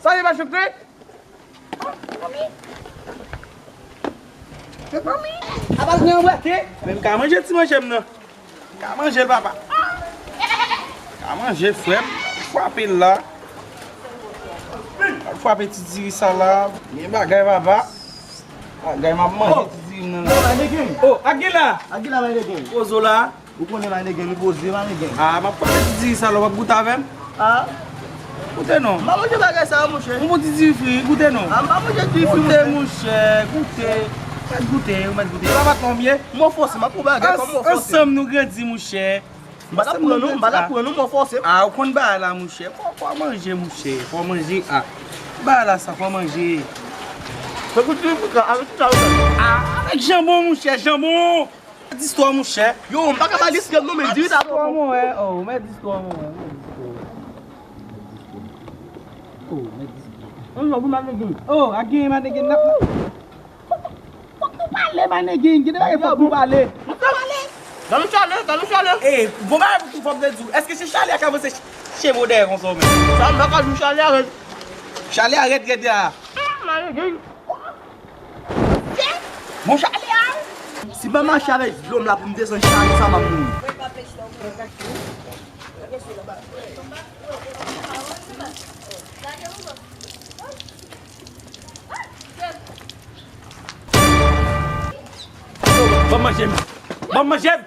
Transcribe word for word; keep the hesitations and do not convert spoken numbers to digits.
Pale pa chokre. Apa l gen anbwate? Men m ka manje ti manje m nan. M ka manje l, papa. M ka manje, frè m. Frape l la. Al frape ti diri sa la. Gen bagay, papa. Bagay, m ap manje ti diri m nan la. Bon, Manegen. Oh, Aguila. Aguila, Manegen. Pozo la. Ou konnen Manegen, li poze Manegen. Ah, m ap frape ti diri sa la, w ap goute avè m? Ah. Goute non. M pa manje bagay sa yo, monchè. Yon bon ti diri fri, goute non. Ah, m pa manje diri fri, monchè. Goute, monchè, goute. Mèt goute, ou mèt goute. E pa patwon m ye. M ofòse, m ap pran bagay kòm m ofòse. Ansanm nou grandi, monchè. M pa t ap pran non, m pa t ap pran non, m ofòse. Ah, ou konn bagay la, monchè. Fò, fò manje, monchè. Fò manje, ah. Bagay la sa, fò manje. Fè kout diri fri sa, avèk sa yo. Ah, avèk janbon, monchè, janbon. Mèt distwa, monchè. Yo, m pa ka ba l eskrèm non, men diri sa twò bon. Mwen, oh, mèt distwa, mwen. Oh, mèt distwa. Yon lò pou Manegen. Oh, a gen Manegen nan. Fòk nou pale, Manegen. Gen de bagay fòk nou pale. Fòk nou pale. Gade chale, gade chale. Eh, bon bagay pou tou fòk te di w. Èske se chale a k avanse ch-, cheve w dèyè konsa w menm? Sa m pa ka di chale a rèd. Chale a rèd, rèd la. Ah, Manegen. Bon, chale a. Si m pa mache avèk dlo m la pou m desann chale sa, m ap mouri. Ban m manje m. Ban m manje m.